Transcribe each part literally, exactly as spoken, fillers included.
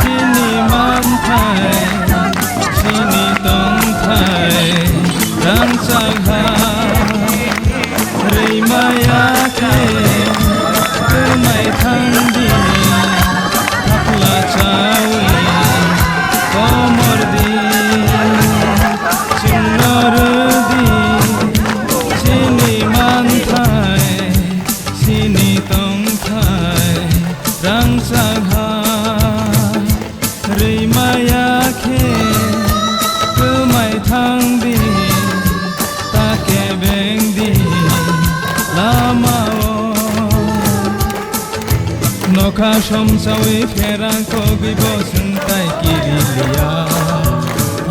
Chini manthai, chini tongthai, rangchak ha, rwi maya khe, kwmai thang di, thapla chawi, komor di, chwngno rw di, chini manthai. Chini tongthai rangchak ha, rwi maya khe kwmai thang di, ta kebeng di lama-o. Nokha somsawi pherang kogwi bo chwng tai kiri liya,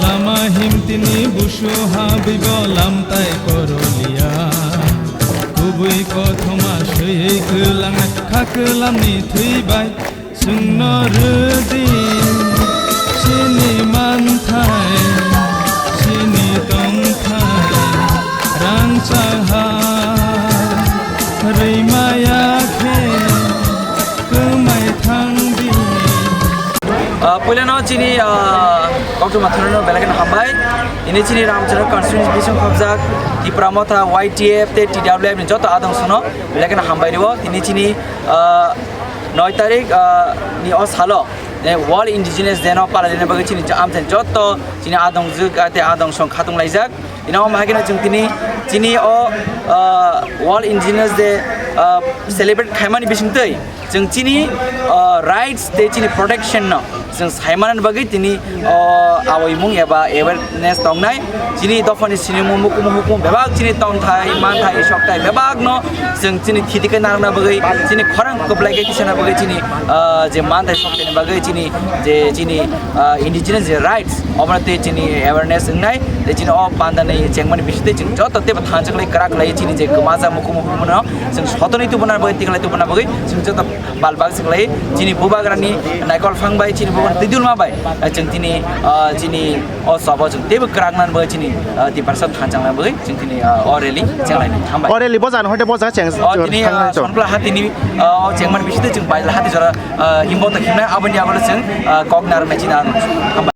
lama himtini busu habwi bo lam tai koro liya. Kubui kothoma swiwi kwlangnai kha kwlamni thwi bai. Chwngno rwdi chini manthai, chini tongthai, rangchak ha rwi maya khe kwmai thang di. Ah, puilano chini, ah, koktwma thwngno belai kheno hambai. Ini chini Ramchara constituency bising khobjak Tipra Motha, Y T F tei T W F ni joto adong sono belai kheno hambai rio. Tini chini, ah, noi tarik, ah, ni o salo, eh, World Indigenous Day no palai rwna bagwi chini amchai joto chini adong jwk tei adong song khatung laijak. Ino omo hai kheno chwng tini, chini o, ah, World Indigenous Day, ah, celebrate khaimani bisingtwi chwng chini, ah, rights tei chini protection no chwng saimanani bagwi tini o awaimung eba awareness tongnai. Chini dophani sinimung mukumu hukumu bebak chini tongthai, manthai, sokthai bebakno chwng chini thiti khe narwkna bagwi, chini khorang kwplai khe tisana bagwi, chini, ah, je manthai sokthai ni bagwi chini je chini, ah, indigenous je rights, obono tei chini awareness wngnai, tei chini o panda ni chengmani bisingtwi chwng joto teibo thansa khlai kwrak khlai chini je kwmajak mukumu hukumu no chwng sotonwi tubuna bagwi, tiklai tubuna bagwi chwng joto bal bak se khlai chini bubagrani naikol phang bai, chini bubagrani twi dulma bai, chwng tini, ah, chini o chobo chwng teibo kwrak nani bagwi chini, ah, Tiprasa thansa nani bagwi chwng tini, ah, o rally chenglainai. Hambai. O rally bo jani hoite bo jaga cheng-, O tini, ah, thanglaijak. Sonpla hatini, ah, o chengmani bisingtwi chwng baila hati jora, ah, himbo ta himnai aboni yagulo chwng, ah, kok narwknai chini ano. Hambai.